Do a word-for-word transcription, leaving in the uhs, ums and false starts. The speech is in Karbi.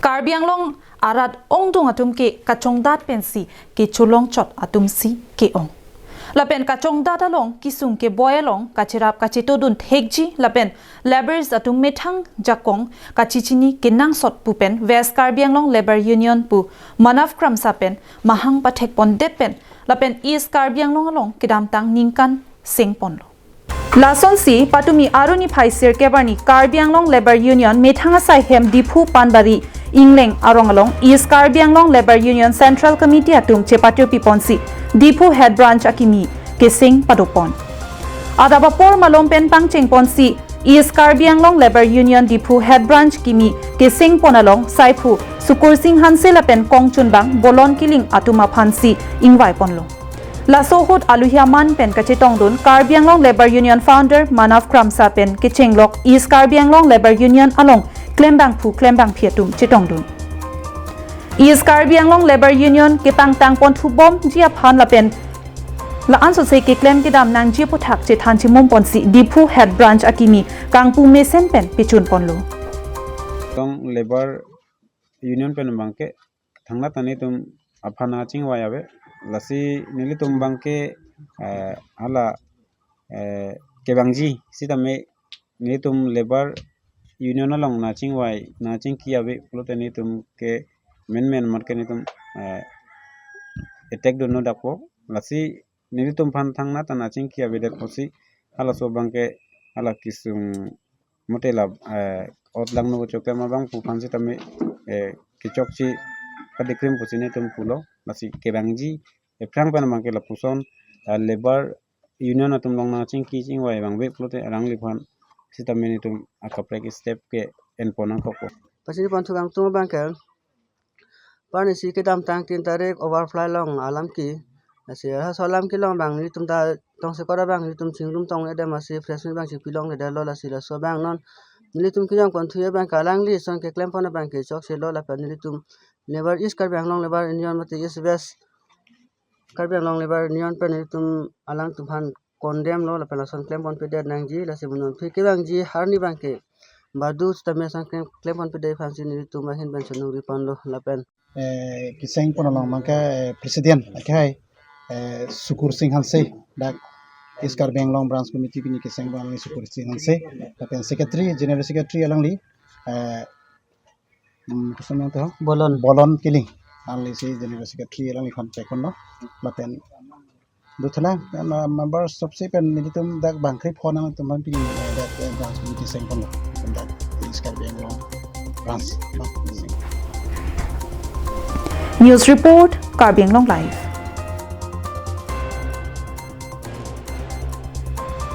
Karbi Anglong arat ongdung atum ke kachongdat pensi kecholongchot atumsi ke-ong. Lapen kachongdat along kesung keboi along kacherap kachetodun thekji lapen labourers atum methang jakong kachechini kenangsot pu pen West Karbi Anglong Labour Union pu Manav Kramsa pen mahang pathekpondet pen lapen East Karbi Anglong along kedamtang ningkan sengponlo. Lasonsi patumi Arni phai sirkep arni Karbi Anglong Labour Union methang asai hem Diphu Panbari Ingleng arong along East Karbi Anglong Labour Union Central Committee atum chepatyo piponsi Diphu Head Branch akimi keseng padopon. Adap apor malom pen pangchengponsi East Karbi Anglong Labour Union Diphu Head Branch kimi kesengpon along saiphu Sukur Singh Hanse lapen kongchunbang Bolon Killing atum aphansi ingvaiponlo. Laso ahut aluhi aman pen kachetongdun Karbi Anglong Labour Union founder Manav Kramsa pen kechenglok East Karbi Anglong Labour Union along klembangphu klembangphi atum chetongdun. East Karbi Anglong Labour Union kepangtangponthubomji aphan lapen la-an sose keklem kedam nangji aphuthak chethan chimumponsi Diphu Head Branch akimi kangpu mesen pen pechunponlo. Tong Labour Union pen abangke thangnat ta nelitum aphan nangchingvai ave. Lasi nelitum abangke, eh, hala, eh, kevangji sitame nelitum Labour Union along nangchingvai nangchingki ave pulote nelitum ke menmen mat ke nelitum, eh, attack dunno dakpo. Lasi nelitum aphan thangnat ta nangchingki avedet pusi halaso abangke hala kesung mate la, eh, ot langno kechokche abangphu aphan sitame, eh, kechokche padikrim pusi nelitum pulo. Lasi kevangji aphrang pen abangke lapuson, eh, Labour Union atum along nangchingki chingvai abang ave pulote alangliphan sitame nelitum akaprek step ke-enpon nangkokpo. Pachiniponthu kangtung abangke, parnisi kedamtang tin tarik Overfly along alam ke, lasi halaso alam kelong abang nelitum ta tongsekot abang nelitum chingrum tong-edem, lasi press meet abang chipilongledetlo. Lasi laso abang non nelitum kejongponthu abangke alangli ason keklempon abangke chokselo lapen nelitum Labour East Karbi Anglong Labour Union mate East West Karbi Anglong Labour Union pen nelitum alangtum aphan condemn lo lapen lason klemponpedet nangji. Lasi mo non aphi kevangji arni abangke badu sitame lason klem, klemponpedet aphansi nelitum ahin pen chonghuriponlo lapen, eh, kesengpon along abangke, eh, President akhai, eh, Sukur Singh Hanse, dak East Karbi Anglong Branch Committee pini kesengpon along Sukur Singh Hanse, lapen Secretary, General Secretary alangli, eh, hmm, koson nangthu? Bolon. Bolon Killing. Alanglisi General Secretary alangliphan pekon lo. Lapen dothulang, eh, ma-, member sopsi pen nelitum dak bangkri phone nangtum aphan pini, eh, dak, eh, branch committee sengpon lo. Dak East Karbi Anglong branch, no? News report, Karbi Anglong Live.